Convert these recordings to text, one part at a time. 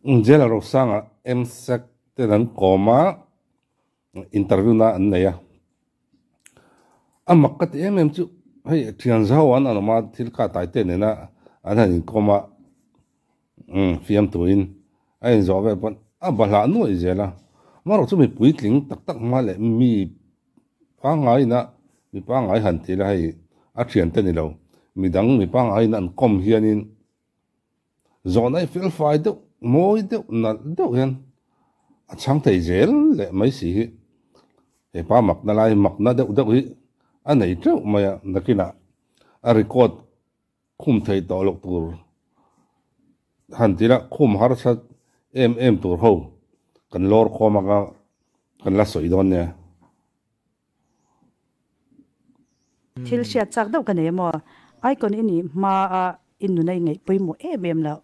Jail a Rosanga MSAC ten an kawm a, interview na an nei a. A mak ka ti em em chu hei thian zau an an awm a, thil kha tai te nena an han inkawm a, umm fiam tuin a inzawh vel pawn a bahlah nuaih zel a. Amaherawhchu mi puitling tak tak hma leh mi pangngaina mi pangngai han ti ila hei a thiante ni lo, midang mi pangngaina an kawm hianin Zawhna hi fel fai deuh, mawi deuh, nalh deuh hian a chhang thei zel leh mai si hi. He pa makna lai makna deuh deuh hi a nei teuh mai a, nakinah a record khum thei tawh loh tur han ti la, khum harsa em em tur ho kan lawr khawm anga kan la sawi dawn nia. Thil hriat chak deuh ka nei emaw? Icon i nih hma a i nuna i ngaih pawimawh em em loh.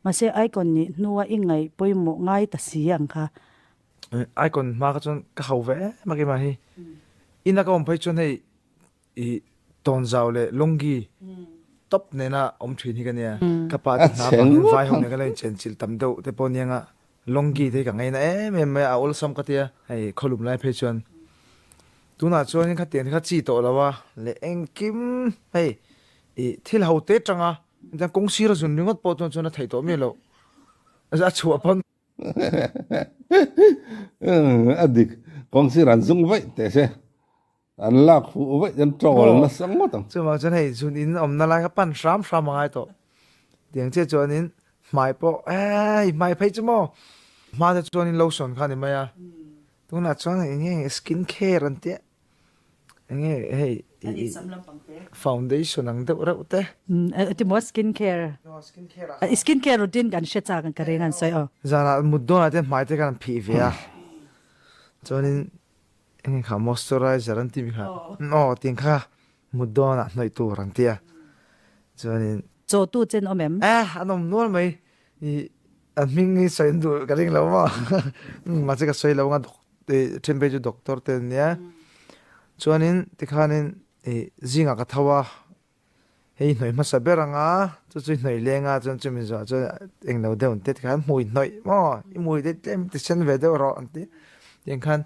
Mahse icon nih hnua i ngaih pawimawh ngai ta si ang kha. Icon hma kha chuan ka hau ve em a keimah hi. Ina ka awm phei chuan hei i tawnzau leh lawnggi tawp nena awm thin hi ka nia. Ka pa te hna vangin vai ho nen ka lo inchenchilh tam deuh te pawh nia nga Lawnggi te hi ka ngaina em em mai a, a awlsam ka tia, hei khawlum lai phei chuan tunah chuanin khatiang te kha chi tawh lo a, leh engkim hei ih thil ho te tanga chuan kawng sir a zun ringawt pawh chuan chuan a theih tawh miah loh a chhuah pawn. A dik, kawng sir an zung vaih teh se. An lak fuh vaih an ṭawl nasa ngawt ang. Chuvang chuan hei zun in awmna lai kha pan hram hram a ngai tawh. Tiang chiah chuanin hmai pawh hei hmai phei chu maw hma te chuanin lotion kha a ni mai a. Tunah chuan eng nge skin care an tia eng nge hei foundation ang deuh reuh te. Ati maw skin care skin care routine kan hre chak ang ka ring an sawi aw. Zanah mut dawnah te hmai te khan an phih ve a chuanin Enge kha moisturizer an tih mi kha aw tiang kha mut dawn ah hnawih tur an tia chuanin Chaw tu chen awm em? Eh an awm nual mai ih an hming hi sawi an duh ka ring lo maw mahse ka sawi lo anga then phei chu doctor te an nia chuanin tikhanin ih zingah ka tho a Hei hnawih hmasa ber anga chu chu i hnawih leng a chuan chumi zawh chuan englo deuh an ti tikhan hmui hnawih maw i hmui te tlem ti sen ve deuh rawh an ti tiang khan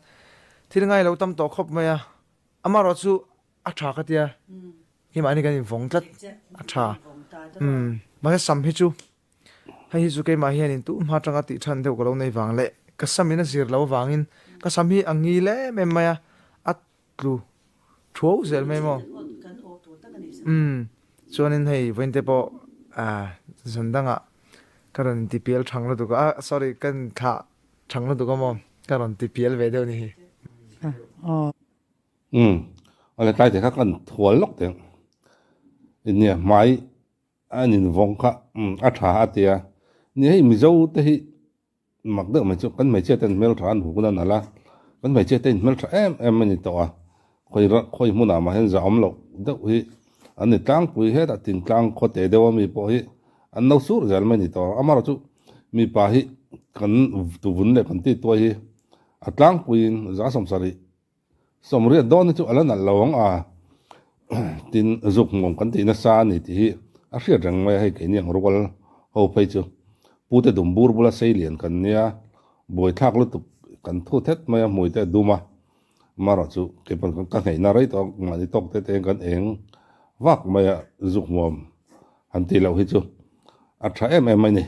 thil ngai lo tam tawh khawp mai a amaherawh chu a tha ka tia keimahni kan invawng tlat a tha umm mahse sam hi chu hei hi chu keimah hianin tun hma atanga tih than deuh ka lo nei vang leh ka samin a zir lo avangin ka sam hi a ngil em em mai a a Tlu thuau zel mai maw? Umm chuanin hei vawiin te pawh ah zan dangah ka rawn inti pial thang lutuk a, ah sorry ka inthlah thang lutuk a maw ka rawn ti pial ve deuh ni hi. Umm awle tlai te kha kan thual lawk teh nia hmai an invawng kha a tha a tia nia hei Mizo te hi Mak deuh mai chu kan hmeichhia ten hmeltha an huk na nalh a, kan hmeichhia te in hmeltha em em a ni tawh a, khawi ram khawi hmunah mah hian zahawm loh deuh hi an ni tlangpui hetah tintlang khaw te deuh ami pawh hi an lo sur zel mai a ni tawh a, amaherawhchu mipa hi kan tuvun leh kan tituai hi a tlangpuiin 70 Sawmriat dawn hi chu a la nalh lo ang a, tin zuk hmuam kan tih nasa a ni tih hi a hriat reng mai a, hei keini ang rual ho phei chu pute dum bur bula sei lian kan nia, buaithlak lutuk kan thu thet mai a, hmui te a dum a, marawh chu keipawn ka ngheihna rei tawh a, mahni tawk te te hian kan eng vak mai a, zuk hmuam han tih loh hi chu a tha em em mai a ni.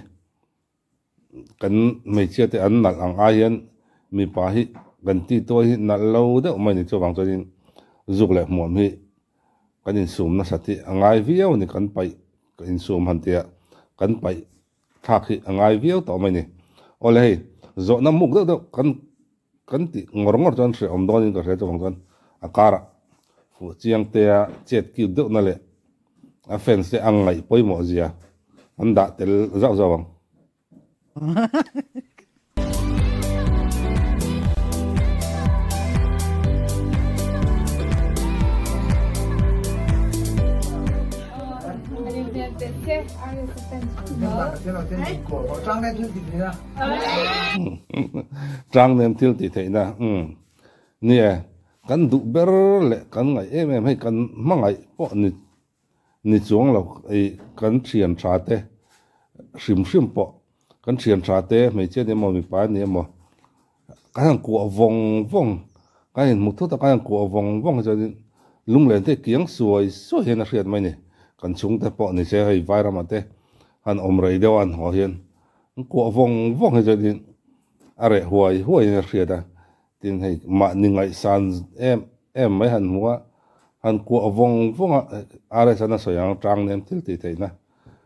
Kan hmeichhia te an nalh ang ai hian mipa hi kan ti tuai hi nalh lo deuh mai ni chuvang chuanin zuk leh hmuam hi kan insum nasat hi a ngai viau a ni kan paih insum han tia kan paih thlak hi a ngai viau tawh mai ni. Awle hei zawhna muk deuh deuh kan kan tih ngawr ngawr chuan hrehawm dawnin ka hria chuvang chuan a karah fuh chiang tea chet kiu deuh na leh a fans te ang ngaih pawimawh zia an dah tel zauh zauh ang. Tlang nem thil tih theihna umm ni e, kan duh ber leh kan ngaih em em hei kan hmangaih pawh ni ni chuang lo ei kan thian tha te hrim hrim pawh. Kan thian tha te hmeichhia ni emaw mipa ni emaw kan han kuah vawng vawng kan inhmu thut a kan han kuah vawng vawng hi chuanin lunglen te kiang suai suai hian a hriat mai a ni. Kan chhungte pawh ni se hei Vairama te han awm rei deuh a an haw hian an kuah vawng vawng hi chuanin a reh huai huai in a hriat a. Tin hei mahni ngaihsan em em mai han hmu a, han kuah vawng vawng a, RS an a sawi ang tang nem thil tih theihna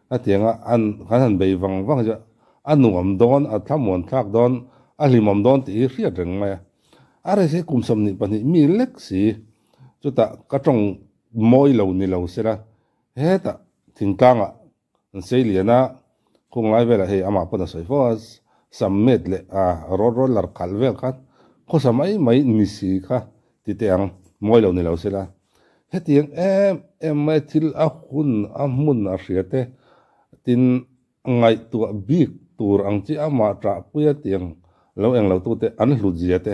a tiang a, an kan han bei vang vang hi chu a nuam dawn, a thlamuan thlak dawn, a hlimawm dawn tih hi hriat reng mai a. RS hi kum 22 mi lek si, chutah ka tawng mawi lo ni lo sela, hetah thingtlangah An sei lian a, khung lai velah hei amah pawn a sawi fo a, sam met leh a road roller khalh vel khan khawsa mai mai ni si kha ti teh ang, mawi lo ni lo sela. Hetiang em em mai thil a hun a hmun a hria te tin ngaihtuah bik tur ang chi amah ṭahpui a tiang lo eng lo tute an hlut zia te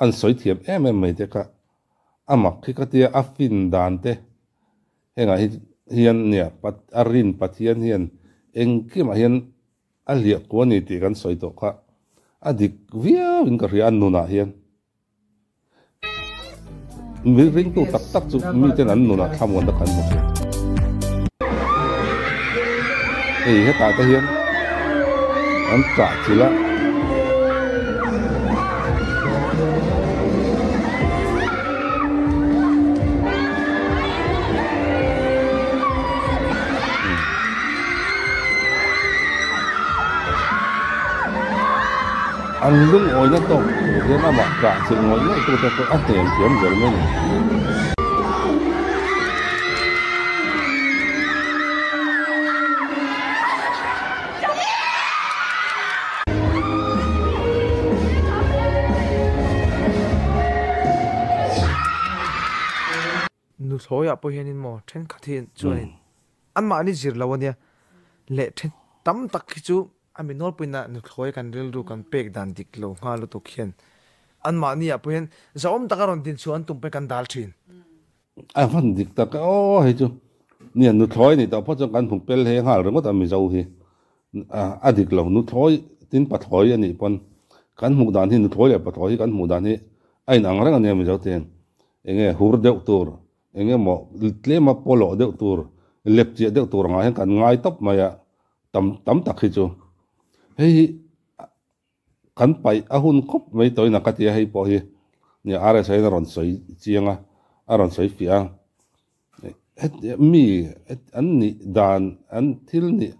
an sawi thiam em em mai te kha a mak khi ka tia a fin dan te Hengah hi hian nia a rin Pathian hian engkimah hian a hliah ku a ni tih kan sawi tawh kha a dik viau in ka hria a nunah hian. Mi ringtu tak tak chu miten an nunah thlamuan tak an hmu thin. Hei hetah te hian an chah chilh a. An lungawina tawk tur hian amah chah chilh ngawih ngawih tute pawh a hnem thiam zel mai a ni. Nuthlawiah pawh hianin maw thenkhat hi chuanin anmahni zir lo ania leh then tam tak hi chu a mi nawlpuina nuthlawi kan rilru kan pek dan dik lo nghal lutuk hian anmahni ah pawh hian zahawm taka rawn din chhuah an tum pawhin kan dal thin. A van dik tak e aw hei chu nia nuthlawi ni tawh phawt chuan kan hmu pel he nghal ringawt a Mizo hi a dik lo nuthlawi tin pathlawi a nih pawn kan hmuh dan hi nuthlawi leh pathlawi hi kan hmuh dan hi a inang reng a nia Mizo te hian eng nge hur deuh tur eng emaw tlema pawlawh deuh tur lep chiah deuh tur angah hian kan ngai tawp mai a tam tam tak hi chu hei hi Kan paih a hun khawp mai tawhin a ka ti a, hei pawh hi nia RSA in a rawn sawi chiang a, a rawn sawi fiah a. Heti mi an nih dan, an thil nih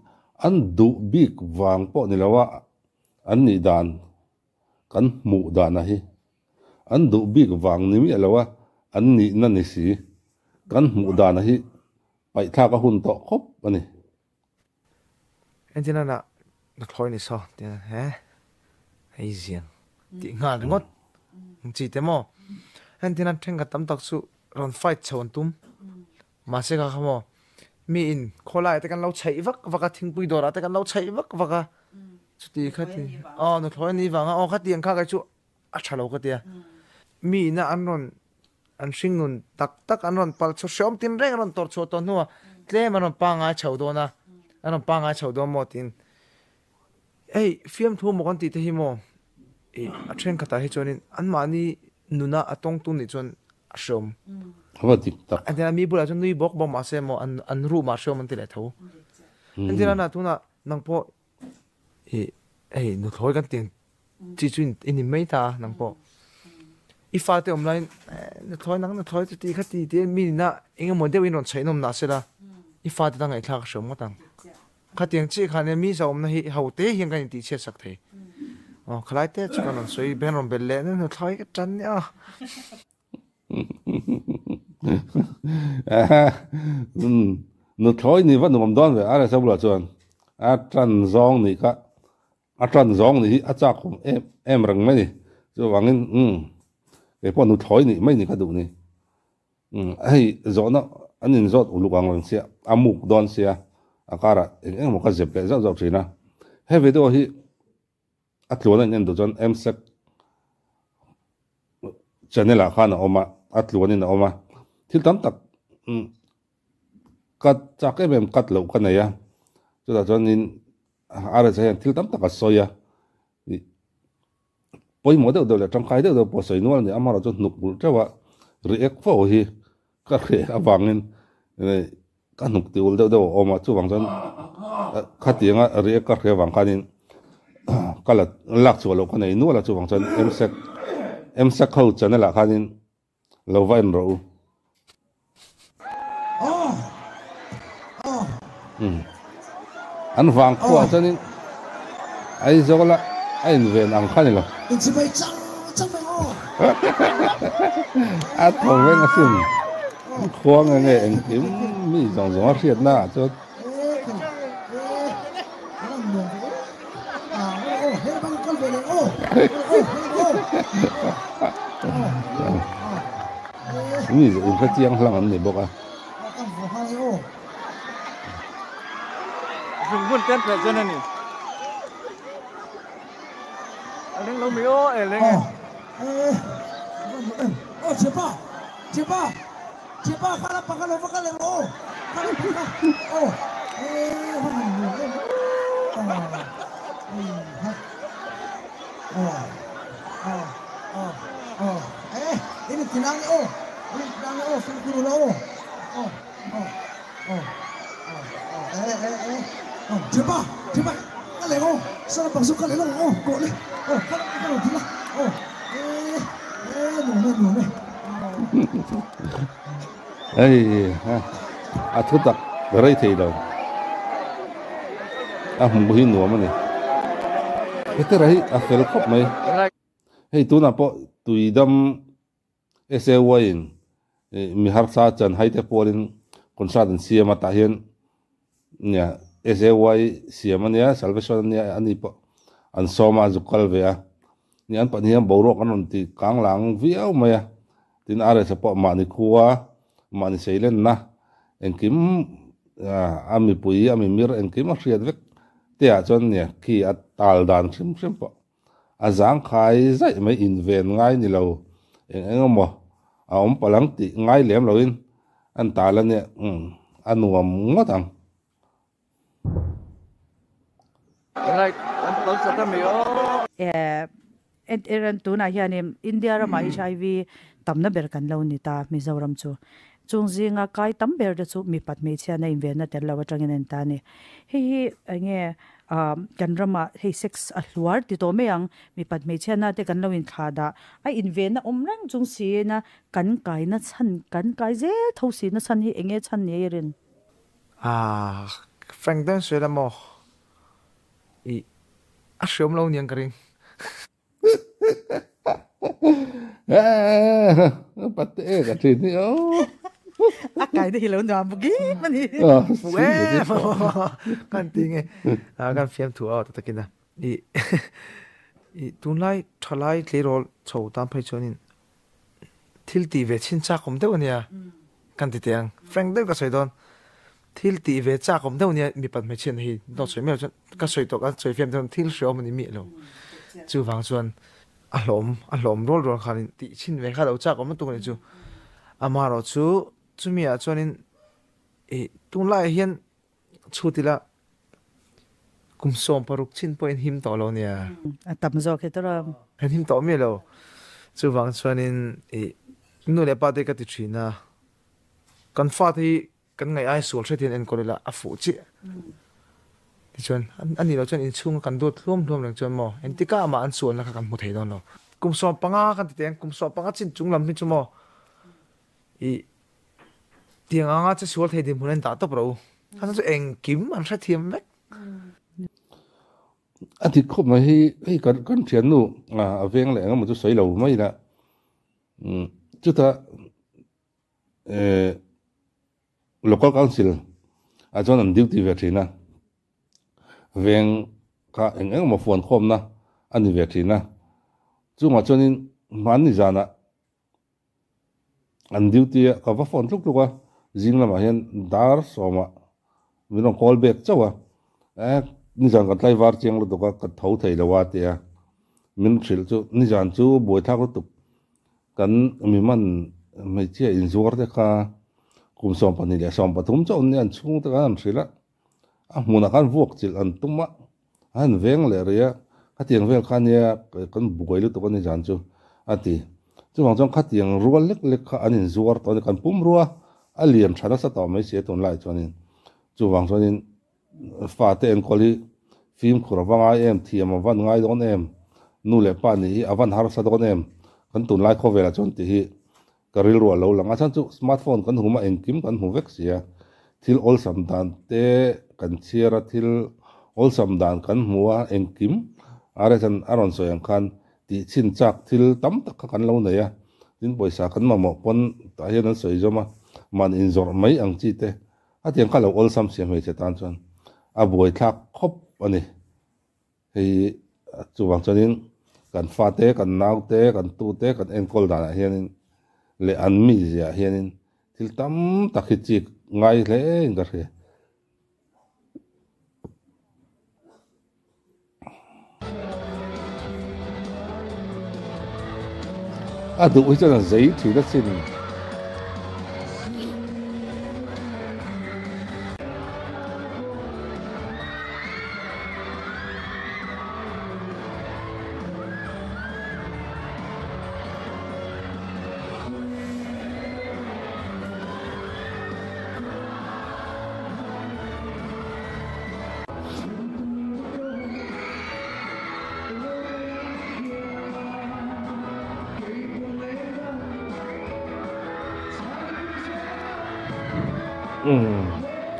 an duh bik vang pawh ni lo a, an nih dan kan hmuh dan a hi an duh bik vang ni miah lo a, an nihna ni si kan hmuh dan a hi paihthlak a hun tawh khawp a ni. Entin a na thlawi ni saw tia he hei ziang tih nghal ringawt ang chi te maw entin a thenkhat tam tak chu rawn fight chho an tum mahse kha kha maw mi in khawlai te kan lo chheih vak vak a thingpui dawrah te kan lo chheih vak vak a chuti kha ti aw nuthlawi a nih vanga aw khatiang kha kei chu a tha lo ka tia mi ina an rawn An hringnun tak tak an rawn palh chho hreawm tin reng an rawn tawrh chhuah tawh hnuah tlem an rawn pangngai chho dawn a, an rawn pangngai chho dawn maw tiin hei fiamthu maw kan tih te hi maw ih a thenkhatah hi chuanin anmahni nuna a tawngtu nih chuan a hreawm. A va dik tak. Engtin a mi bulah chuan nui bawk bawk mahse maw an an ruh mah hreawm an ti leh tho. Engtin a na tunah nang pawh Ih hei nuthlawi kan tih chi chu i ni mai ta a nang pawh i fate awm laiin nuthlawi nang nuthlawi chu ti kha ti ti mi nina eng emaw deuhin rawn chhaih nawm nah se la i fate tan ngaihthlak a hreawm ngawt ang khatiang chiah khan mi zahawmna hi ho te hian kan intih chhiat sak thei aw khalai te chu kan rawn sawi ben rawn belh leh nuthlawi ka tan nia. Nuthlawi ni va nuam dawn ve RSA bulah chuan a tan zawng nih kha a tan zawng nih hi a chak awm em em reng mai ni chuvangin umm kei pawh nuthlawi nih mai ni ka duh ni umm hei zawhna an inzawt uluk ang reng sia a muk dawn sia a karah eng eng emaw ka zep leh zauh zauh thin a he video hi A tluan a in en duh chuan MSEC channel ah khan a awm a, a tluan in a awm a. Thil tam tak cut chak em em cut loh ka nei a, chutah chuan in RSA hian thil tam tak a sawi a, ih pawimawh deuh deuh leh tangkai deuh deuh pawh sawi nual a ni. Amaherawhchu hnuk bulh teuh a react fo hi ka hreh avangin ka hnuk ti ul deuh deuh a awm a, chuvang chuan khatianga react ka hreh avang khanin ka la lak chhuah loh ka nei nual a, chuvang chuan msec msec ho channel ah khanin lo va en rawh u. An vang khuaah chuanin Aizawl a a inven ang kha ni lo. A tho veng asin. Khua nge nge engkim mi zawng zawng a hriatna ah chuan. Mi inhre chiang hlang an ni bawk a. Hei a thu tak rei thei lo a hmuh hi nuam a ni hetera hi a fel khawp mai hei tunah pawh tuidam SAY in mi harsa chan hai te pawlin concert an siam a tah hian nia SAY siam a nia salvation a nia ani pawh an sawm a a zuk kal ve a ni an pahnih hian boruak an rawn ti kang lang viau mai a tin RS a pawh mahni khua mahni seilenna engkim a mipui a mimir engkim a hriat vek te ah chuan nia khi a tal dan hrim hrim pawh A zangkhai zaih mai inven ngai ni lo eng eng emaw a awm palh ang tih ngai lem loin an tal a nia a nuam ngawt ang. Eran tunah hianin India ramah HIV tamna ber kan lo ni ta Mizoram chu. Chung zinga kai tam ber te chu mipat hmeichhiatna invenna tel lo atangin an ta a ni. Hei hi enge kan ramah hei sex a hluar ti tawh mai ang, mipat hmeichhiatna te kan lo inthlah dah a invenna awm reng chung siin a kan kaina chhan kan kai zel tho sihna chhan hi enge chhan ni a i rin? Ah Frank den sawi la maw? Ih a hriawm lo niang ka ring. Pate e ka thin hi aw. A kai na hi lo nuam bawk em a ni. Fuh em kan ti nge kan fiam thu a ta takin a i i tunlai thalai tleirawl chho tan phei chuanin thil tih ve chhin chak awm deuh a nia kan ti teh ang frank deuh ka sawi dawn thil tih ve chak awm deuh nia mipat hmeichhia na hi dawt sawi miah lo chuan ka sawi tawh ka sawi fiam chuan thil hreawm a ni miah lo chuvang chuan a hlawm a hlawm rual rual khan tih chhin ve kha lo chak awm lutuk a ni chu amaherawh chu chumi ah chuanin ih tunlaiah hian chhut ila kum 16 chin pawhin him tawh lo nia. A tam zawk hi tawrh a. An him tawh miah lo. Chuvang chuanin ih nu leh pa te ka ti thin a, kan fate hi kan ngaih ai sual hret hian enkawl ila a fuh chiah. Tichuan a nih loh chuan inchhunga kan duat hluam hluam reng chuan maw engtikah mah an sualna kha kan hmu thei dawn lo. Kum 15 kan ti teh ang, kum 15 chin chung lam hi chu maw ih Tiang anga che sual thei dinhmun an dah tawp ro. A chu engkim an hrethiam vek. A dik khawp mai hei hei kan kan thiannu a veng leh engemaw chu sawi lo mai ila chutah local council ah chuan an duty ve thin a veng kha eng engemaw fuan khawmna a ni ve thin a chungah chuanin hmanni zanah An duty a, ka va phone tluk tluk a, zing lamah hian dar sawmah min rawn call back chauh a, eh nizan kan tlaivar chiang lutuk a, ka tho thei lo a tia min hrilh chu nizan chu buaithlak lutuk kan mi man hmeichhia inzuar te kha kum 12 leh 13 chauh an nia an chhungte khan an hrilh a, a hmunah khan vuak chilh an tum a. A han veng leh rih a, khatiang vel kha nia kan buai lutuk a ni zan chu a ti. Chuvang chuan khatiang rual lek lek kha an inzuar tawh a ni, kan pum rua a lian tha nasa tawh mai si a tunlaiah chuanin. Chuvang chuanin fate enkawl hi fimkhur a va ngai em, thiam a van ngai dawn em, nu leh pa nih hi a van harsa dawn em, kan tunlai khawvelah chuan tih hi Ka rilru a lo lang a, chhan chu smartphone kan hum a engkim kan hmu vek si a, thil awlsam dan te kan chhiar a, thil awlsam dan kan hmu a, engkim RSN a rawn sawi ang khan tih chhin chak thil tam tak kha kan lo nei a, tin pawisa kan mamawh pawn tah hian an sawi zawm a, man inzawrh mai ang chi te a tiang kha lo awlsam si a hmeichhe tan chuan a buaithlak khawp a ni. Hei chuvang chuanin kan fate, kan naute, kan tute kan enkawl danah hianin leh an miziaah hianin thil tam tak hi chik ngai hle in ka hria. A duh hi chuan a zei thin asin.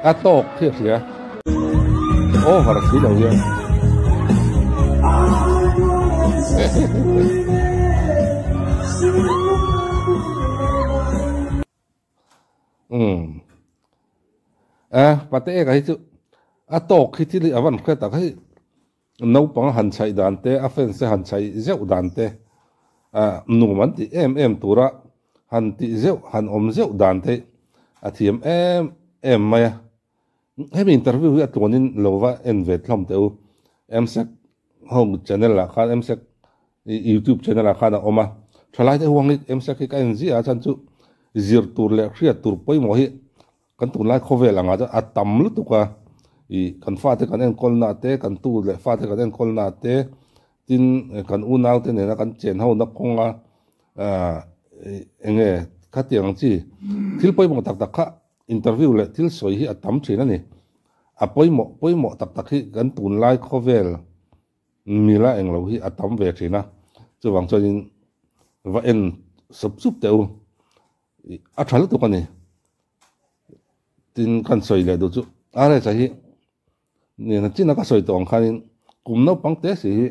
A tawk khi a hria over si lo hian umm a pate eka hi chu a tawk khi thil hi a van hre tak hei Naupang han chhaih dan te, a fans te han chhaih zeuh dan te, nuam an tih em em tura han tih zeuh, han awm zeuh dan te a thiam em em mai a. Hemi interview hi a tluanin lo va en ve hlawm teh u. Msec home channel ah khan Msec YouTube channel ah khan a awm a. Thalai te huang hi Msec hi ka en ziah a, chhan chu zir tur leh hriat tur pawimawh hi Kan tunlai khawvel angah chuan a tam lutuk a, ih kan fate kan enkawl na te, kan tu leh fate kan enkawl na te, tin kan unau te nena kan chen ho na kawnga ah eng nge khatiang ang chi thil pawimawh tak tak kha interview leh thil sawi hi a tam thin a ni. A pawimawh pawimawh tak tak hi kan tunlai khawvel mila englo hi a tam ve thin a, chuvang chuanin va en sup sup teh u. A tha lutuk a ni. Tin kan sawi leh duh chu RSa hi nena chin a ka sawi tawh ang khanin kum naupang te si hi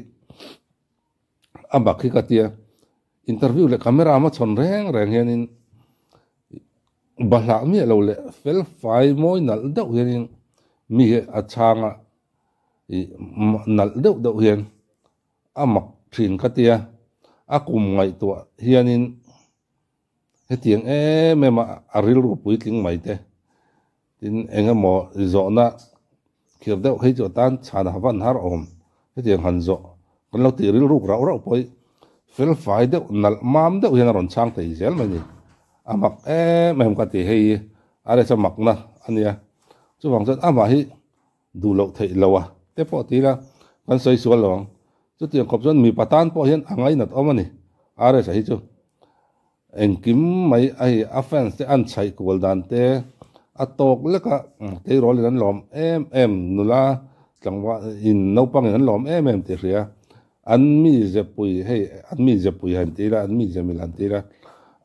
a bak hi ka tia interview leh camera a hmachhawn reng reng hianin bahlah miah lo leh fel fai mawi nalh deuh hianin mi hi a chhang a ih nalh deuh deuh hian a mak thin ka tia a kum ngaihtuah hianin. Hetiang em em a a rilru puitling mai te tin eng emaw zawhna khir deuh hei chu atan chhan a van har awm hetiang han zawh kan lo tih rilruk rauh rauh pawh hi fel fai deuh nalh mam deuh hian a rawn chhang thei zel mai ni a mak em em ka ti hei a resa makna a nia chuvang chuan amah hi duh loh theih lo a te pawh ti ila kan sawi sual lo ang. Chutiang khawp chuan mipa tan pawh hian a ngainat awm a ni. RS-a hi chu engkim mai a hei a fans te an chhaih kual dan te a tawk lek a, tleirawl in an lawm em em nula tlangval in naupang in an lawm em em tih hria. An mi zepui hei an mi zepui han ti ila an mi zemil han ti ila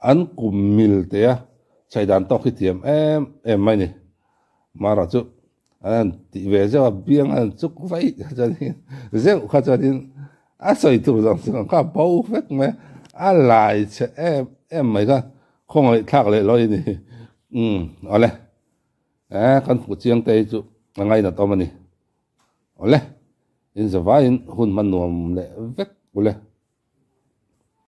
an kum mil te a chhaih dan tawk hi thiam em em mai a ni. Mara chu an han tih ve zeuh a, biang an chuk vaih kha chuanin zeuh kha chuanin a sawi tur zawng chu kha bo vek mai a, a lai chhe em em mai kha khawngaih thlak leh lawi a ni. Umm awle eh kan fuh chiang te hi chu a ngainat awm a ni. Awle in zavaiin hun hman nuam leh vek ule.